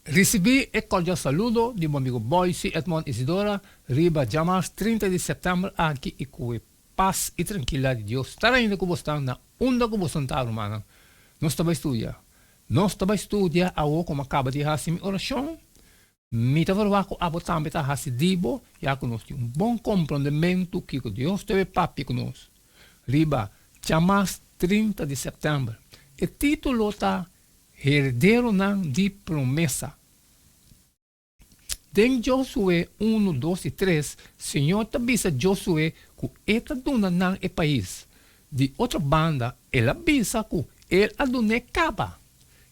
Risibí e kordial saludo di bo amigo Boysie Edmond Isidora riba djamars 30 di sèptèmber aki i ku e pas i trankilidat di Dios ta reina ku bosnan na unda ku bosan ta rumannan. Nos ta bai studia. Nos ta bai studia awo komo a kaba di hasi mi orashon. Mi ta verwagt ku abo tambe ta hasi di bo ya ku nos tin un bon komprondementu kiko Dios ta bai papia ku nos riba djamars 30 di sèptèmber. E título ta Herederonan di promesa. Den Josué unu, dos i tres, Señor ta bisa Josué ku E ta duna nan e pais. Di otro banda, El a bisa ku El a dun'é kaba.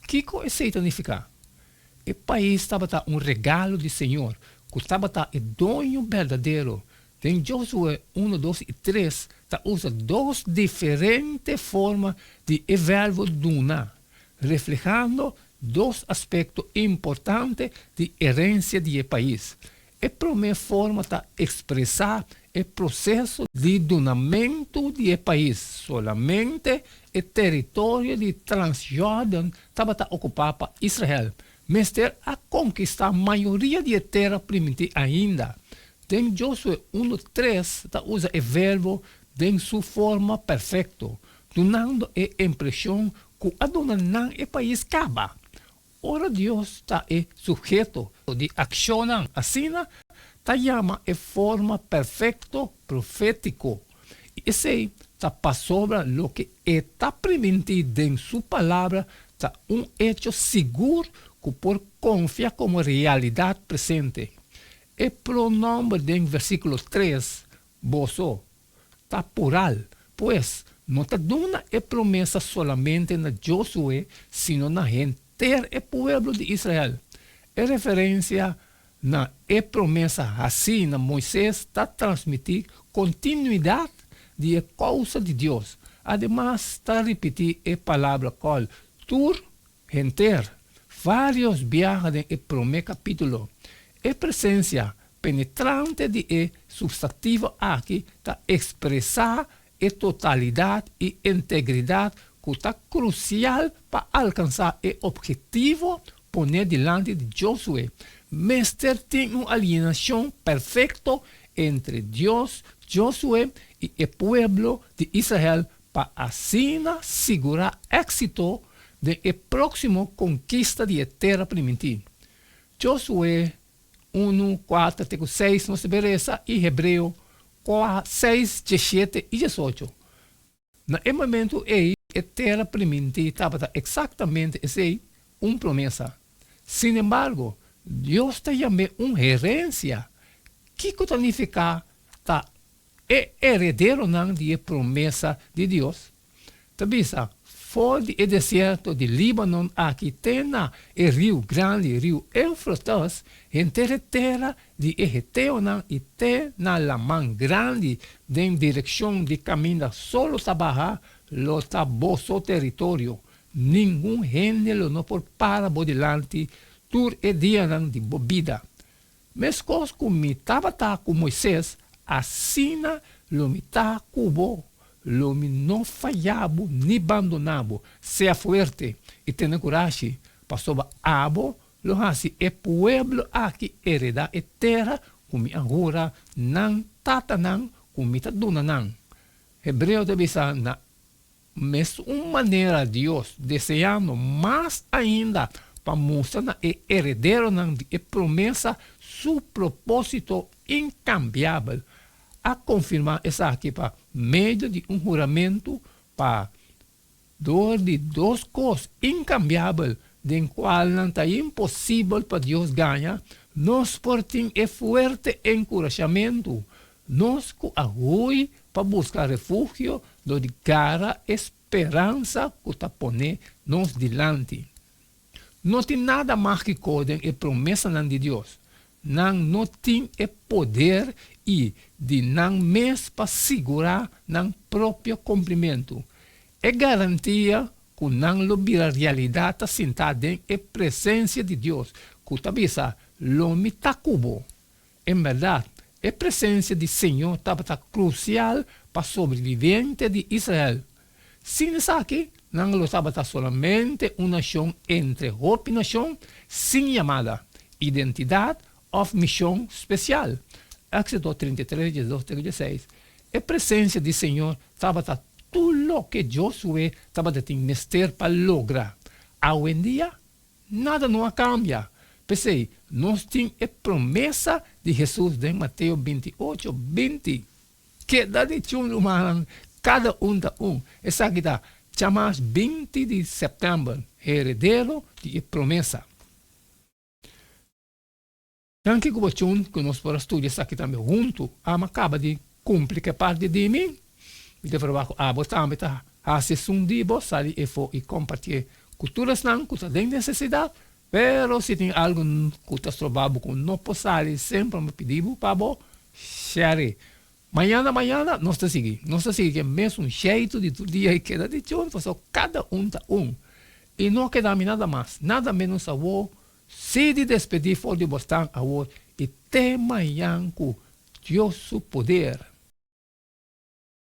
Kiko esei ta nifiká? E pais tabata un regalo di Señor, ku tabata e doño berdadero. Den Josué unu, dos i tres ta usa dos diferente forma di e verbo duna, reflehando dos aspekto importante di herensia di e pais. E promé forma ta ekspresá e proseso di dunamentu di e pais, solamente e teritorio di Transjordan tabata okupá pa Israel, mester a konkistá mayoria di e tera primintí ainda. Den Josué unu tres ta usa e verbo den su forma perfekto, dunando e impreshon ku a duna nan e pais kaba. Ora Dios ta e suheto di akshonnan asina, ta yama e forma perfekto profétiko, i esei ta pasobra loke e ta primintí den su Palabra ta un echo sigur ku por konfia komo realidat presente. E pronòmber den versíkulo tres, boso, ta plural, pues no ta duna e promesa solamente na Josué sino na henter e pueblo di Israel. E referensia na e promesa hasí na Moises ta transmití kontinuidat di e kousa di Dios. Ademas ta ripití e palabra kòl tur henter vários biaha den e promé kapítulo. E presensia penetrante di e substantivo aki ta ekspresá e totalidat i integridat ku ta krusial pa alkansá e ophetivo poné dilanti di Josué. Mester tin un alineashon perfekto entre Dios, Josué i e pueblo di Israel pa asina sigurá éksito den e próksimo konkista di e Tera Primintí. Josué unu, kuater te ku seis nos ta bin resa i Hebreo seis, diesshete i diesocho. Na e momentu ei e Tera Primintí tabata eksaktamente esei, un promesa. Sin embargo, Dios ta yam'é un herensia. Kiko ta nifiká ta e herederonan di e promesa di Dios? Ta bisa, For di e desierto di Libanon aki te na e riu grandi, riu Eufrates, henter e tera di e heteonan i te na laman grandi den direkshon di kaminda solo ta baha, lo ta boso teritorio. Ningun hende lo no por para bo dilanti tur e dianan di bo bida. Meskos ku mi tabata ku Moises, asina lo mi ta ku bo. Lo mi no faya bo ni bandoná bo. Sea fuerte i tene kurashi, pasobra abo lo hasi e pueblo aki heredá e tera ku mi a hura nan tatanan ku mi ta duna nan. Hebreo ta bisa na Mes un manera Dios, deseando mas ainda pa mustra na e herederonan di e promesa su propósito inkambiabel, a konfirmá esaki pa medio di un huramentu pa dor di dos kos inkambiabel den kualnan ta imposibel pa Dios gaña, nos por tin e fuerte enkurashamentu Nos ku a hui pa buska refugio dor di gara e speransa ku ta pone nos dilanti. No tin nada mágiko den e promesanan di Dios. Nan no tin e poder i di nan mes pa sigurá nan propio kumplimentu. E garantia ku nan lo bira realidat ta sintá den e presensia di Dios ku ta bisa, Lo mi ta ku bo. En bèrdat, e presensia di Señor tabata krusial pa sobreviviente di Israel. Sin esaki, Nan lo tabata solamente un nashon entre hopi nashon sin yamada, identidat òf mishon spesial. Éksodo 33, 12 te ku 16. E presensia di Señor tabata tur loke Josué tabata tin mester pa logra. Awendia, nada no a kambia. P'esei, nos tin e promesa di Hesus den Mateo 28, 20. Keda di chun rumannan, kada un ta un. Esaki ta djamas 20 di sèptèmber, heredero di e promesa. Danki ku bo chun ku nos por a studia esaki tambe huntu. Amo a kaba di kumpli ku e parti di mi. Mi ta proba ku abo tambe ta hasi esun di bo sali efo i kompartié ku tur esnan ku ta den nesesidat. Pero si tin algu ku ta stroba bo ku no por sali semper mi pidi bo pa bo share. Mañana mañana nos ta sigui. Nos ta sigui ku e mesun sheitu di tur dia i keda di chun pasobra kada un ta un. I no keda mi nada mas, nada menos awor si di despedí for di bosnan awor i te mañan ku Dios su poder.